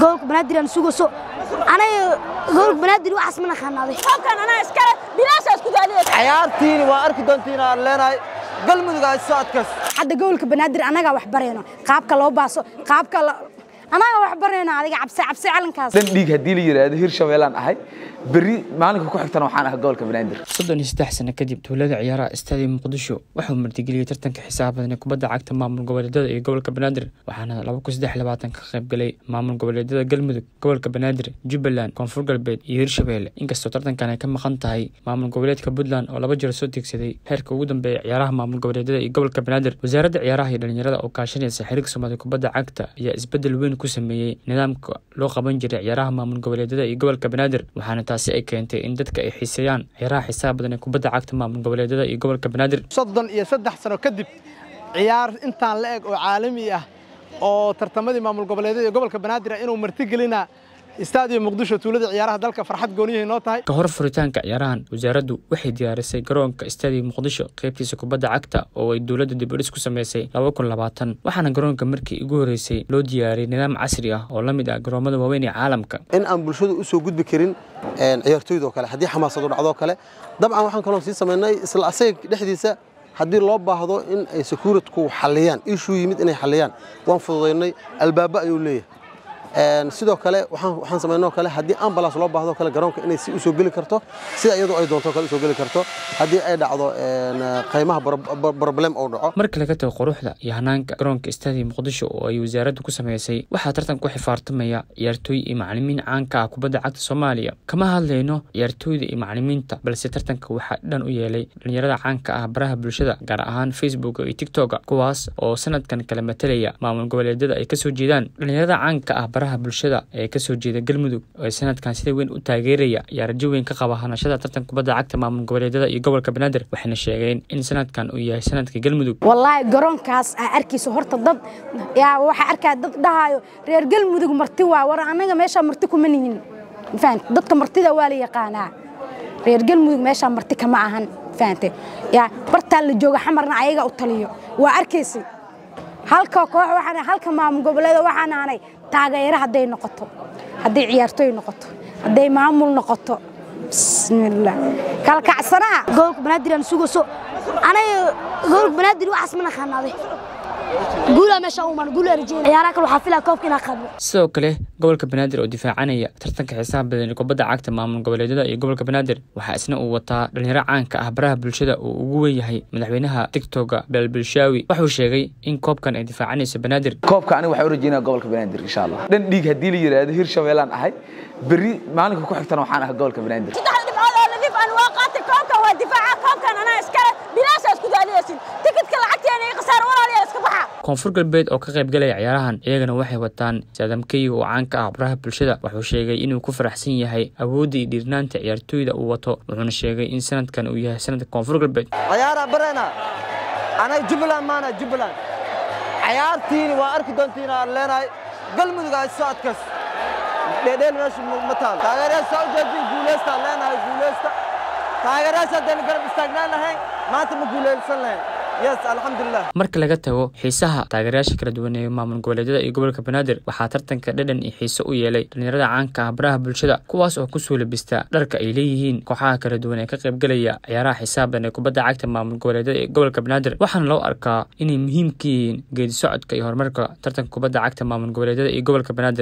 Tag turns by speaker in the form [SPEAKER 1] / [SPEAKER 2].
[SPEAKER 1] Gobolka Banaadir aan sugayso anaga. Gobolka Banaadir waxaas ma naqaanaaday.
[SPEAKER 2] Koobkan anaa iskale, bilaasha isku daaliya.
[SPEAKER 3] Ciyaartiini waa arki doontiin aan leenahay. Galmudug ay soo adkays.
[SPEAKER 4] Hadda gobolka Banaadir anaga wax barayno, qaabka loo baaso, qaabka anaga wax barayno. Adiga cabsi cabsi calankaas.
[SPEAKER 5] Dhan dhiig haddii la yidhaahdo, Hirshabeellaan ahay. Berri maalinka ku xigtana waxaan ahay gobolka Banaadir.
[SPEAKER 6] 33 sano kadib, tuulada ciyaaraha Stadium Muqdisho waxauu martigeliyey tartanka xiisaha badan ee kubadda cagta maamul goboleedyada iyo gobolka Banaadir, waxaana 2023 ka qaybgalay maamul goboleedyada Galmudug, gobolka Banaadir, Jubbaland, Koonfur Galbeed iyo Hirshabelle. Inkastoo tartankan ay ka maqan tahay maamul goboleedka Puntland oo laba jeer soo tiegsaday heerka ugu dambeeya ciyaaraha maamul goboleedyada iyo gobolka Banaadir, wasaaradda ciyaaraha iyo dhalinyarada oo kaashanaysa xiriirka Soomaaliya kubadda cagta ayaa isbedel weyn ku sameeyey nidaamka loo qaban jiray ciyaaraha maamul goboleedyada iyo gobolka Banaadir, waxaana taasi ay keentay in dadka ay xiiseeyaan ciyaaraha xiisaha badan ee kubadda cagta maamul goboleedyada iyo gobolka Banaadir.
[SPEAKER 7] 33 sano kadib, ciyaar intaan la eg oo caalami ah oo tartamadii maamul goboleedyada iyo gobolka Banaadir ah inuu martigelina Stadium Muqdisho, tuulada ciyaaraha dalka, farxad gooniyahay noo tahay.
[SPEAKER 6] Ka hor furitaanka ciyaarahan, wasaaraddu waxay diyaarisay garoonka Stadium Muqdisho qaybtiisa kubadda cagta oo ay dowladda dib u dhis ku sameysay 2020, waxaana garoonka markii ugu horreysay loo diyaariyey nidaam casri ah oo la mid ah garoomada waaweyn ee caalamka.
[SPEAKER 3] In aan bulshadu u soo gudbi karin ciyaartoyda oo kale haddii xamaasadu dhacdo kale. Dabcan waxaan kaloo sii samaynay isla asaga dhexdiisa, haddii loo baahdo in ay security-ku xalliyaan issue yimid, inay xalliyaan waan fududaynay, albaabo ayuu leeyahay. Sidoo kale waxaan samaynoo kale, haddii ambulance loo baahdo kale, garoonka inay si u soo geli karto, sida iyadoo ay doonto kale u soo geli karto, haddii ay dhacdo qiimaha problem oo dhaco.
[SPEAKER 6] Marka laga tago quruxda iyo hanaanka garoonka Stadium Muqdisho oo ay wasaaraddu ku sameysay, waxaa tartan ku xifaartamaya ciyaartooy iyo macalimiin caanka ah kubadda cagta Soomaaliya. Kama hadlayno ciyaartooyda iyo macalimiinta, balse tartanka waxaa dhan u yeelay dhalinyarada caanka ah baraha bulshada, gaar ahaan Facebook iyo TikToka, kuwaas oo sanadkan kala matalaya maamul goboleedyada ay kasoo jeedaan. Dhalinyarada caanka ah baraha bulshada ee kasoo jeeda Galmudug ee sanadkan sida weyn u taageeraya ayaa rajo weyn ka qaba hanashada tartan kubadda cagta maamul goboleedyada iyo gobolka Banaadir, waxayna sheegeen in sanadkan uu yahay sanadka Galmudug.
[SPEAKER 4] Wallaahi garoonkaas aa arkayso horta, dad yaa waxaa arkaa dad dhahayo reer Galmudug marti waa. War anaga meeshaa marti kuma nihin, fahant? Dadka martida waa la yaqaanaa. Reer Galmudug meeshaa marti kama ahan, fahante? Yaa bartaa la jooga Xamarna ayaga u taliyo. Waa arkaysay halka koox waxaan, halka maamul goboleeda waxaan aanay taageero, hadday noqoto, hadday ciyaartooy noqoto, hadday maamul noqoto. Bismillah, kalkacsanaha.
[SPEAKER 1] Gobolka Banaadir aan sugayso anaga. Gobolka Banaadir waxaas ma naqaanaaday. Guulaa meesha u maan, guulaa rajeynaya. Ciyaaraha kale waxaa filaya koobka inaan qaadno.
[SPEAKER 6] Sidoo kale gobolka Banaadir oo difaacanaya tartanka xiisaha badan ee kubadda cagta maamul goboleedyada iyo gobolka Banaadir, waxaa isna uu wataa dhalinyaro caanka ah baraha bulshada uu ugu weyn yahay madaxweynaha TikToka Belbulshaawi. Wuxuu sheegay in koobkan ay difaacanayso Banaadir.
[SPEAKER 5] Koobka aniga waxaan u rajeynaya gobolka Banaadir insha Allah. Dhan dhiig haddii la yidhaahdo, Hirshabeellaan ahay. Berri maalinka ku xigtana waxaan ahay gobolka Banaadir.
[SPEAKER 2] Saddex dhibcood oo nadiif aan waa qaatay. Koobkan waa difaaca, koobkan anaa iskale, bilaasha isku daaliyaysin. Tikidka lacagteena iyo khasaar, walaalayaal, iska baxa.
[SPEAKER 6] Koonfur Galbeed oo ka qaybgalaya ciyaarahan iyagana waxay wataan Saadamkeyi oo caanka ah baraha bulshada. Wuxuu sheegay inuu ku faraxsan yahay awoodda iyo dhiirnaanta ciyaartooyda uu wato, wuxuuna sheegay in sanadkan uu yahay sanadka Koonfur Galbeed.
[SPEAKER 3] Ciyaaraa barayna anaga. Jubbaland maana Jubbaland. Ciyaartiini waa arki doontiin aan leenahay. Galmudug ay soo adkays, dheedheel meesha ma taalo. Taageerayaasha u jeedin, guuleysta aan leenahay, guuleysta. Taageerayaasha haddaynu garab istaagnaan lahayn, maanta ma guuleysan lahayn. Yes, alxamdulilah.
[SPEAKER 6] Marka laga tago xiisaha taageerayaasha kala duwan ee maamul goboleedyada iyo gobolka Banaadir, waxaa tartanka dhadhan iyo xiise u yeelay dhalinyarada caanka ah baraha bulshada, kuwaas oo kusoo labista dharka ay leeyihiin kooxaha kala duwan ee ka qaybgalaya ciyaaraha xiisaha badan ee kubadda cagta maamul goboleedyada ee gobolka Banaadir, waxaana loo arkaa inay muhiim ka yihiin geedi socodka iyo horumarka tartanka kubadda cagta maamul goboleedyada iyo gobolka Banaadir.